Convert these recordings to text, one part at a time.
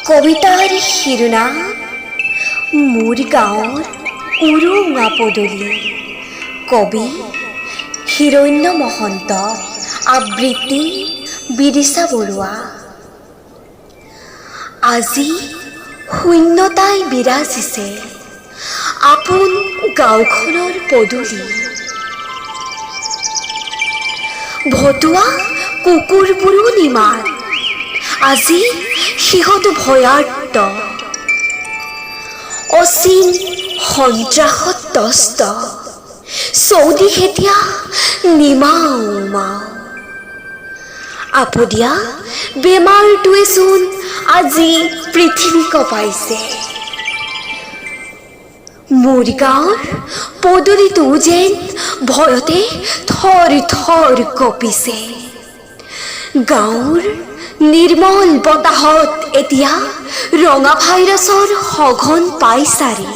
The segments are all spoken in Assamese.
কবিতাৰ শিৰোনাম মোৰ গাঁৱৰ উৰুঙা পদূলি। কবি হিৰণ্য মহন্ত, আবৃত্তি বিদিশা বৰুৱা। আজি শূন্যতাই বিৰাজিছে আপোন গাঁওখনৰ পদূলি। ভতুৱা কুকুৰবোৰো নিমাত, আজি সিহঁত ভয়াৰ্ত, অচিন সন্ত্ৰাসত ত্ৰস্ত। চৌদিশ এতিয়া নিমাও মাও। আপদীয়া বেমাৰটোৱে চোন আজি পৃথিৱী কঁপাইছে। মোৰ গাঁৱৰ পদূলিটো যেন ভয়তে থৰ থৰ কঁপিছে। গাঁৱৰ নিৰ্মল বতাহত এতিয়া ৰঙা ভাইৰাছৰ সঘন পাইচাৰি।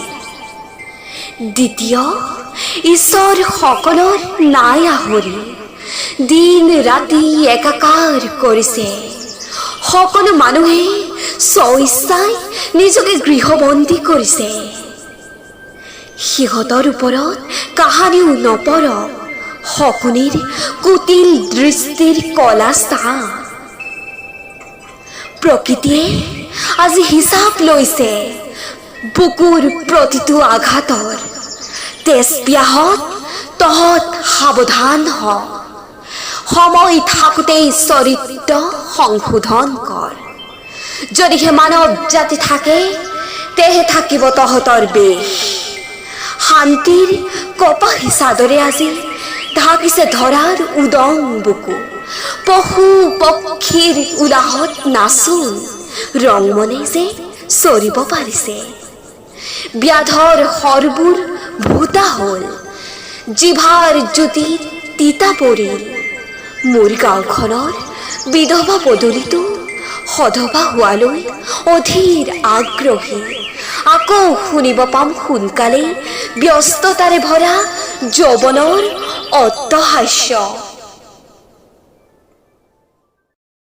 দ্বিতীয় ঈশ্বৰ সকলৰ নাই আহৰি, দিন ৰাতি একাকাৰ কৰিছে। সকলো মানুহে স্বইচ্ছাই নিজকে গৃহবন্দী কৰিছে। সিহঁতৰ ওপৰত কাহানিও নপৰক শকুনিৰ কুটিল দৃষ্টিৰ কলা ছাঁ। প্ৰকৃতিয়ে আজি হিচাপ লৈছে বুকুৰ প্ৰতিটো আঘাতৰ। তেজ পিয়াহত তহঁত সাৱধান হ, সময় থাকোঁতেই চৰিত্ৰ সংশোধন কৰ। যদিহে মানৱ জাতি থাকে, তেহে থাকিব তহঁতৰ বেশ। শান্তিৰ কপাহী চাদৰে আজি ঢাকিছে ধৰাৰ উদং বুকু। পশু পক্ষীৰ উলাহত নাচোন ৰংমনে যে চৰিব পাৰিছে। ব্যাধৰ শৰবোৰ ভোটা হ'ল, জিভাৰ জ্যোতিত তিতা পৰিল। মোৰ গাঁওখনৰ বিধৱা পদূলিটো সধবা হোৱালৈ অধীৰ আগ্ৰহী। আকৌ শুনিব পাম সোনকালেই ব্যস্ততাৰে ভৰা যৌৱনৰ অট্টহাস্য।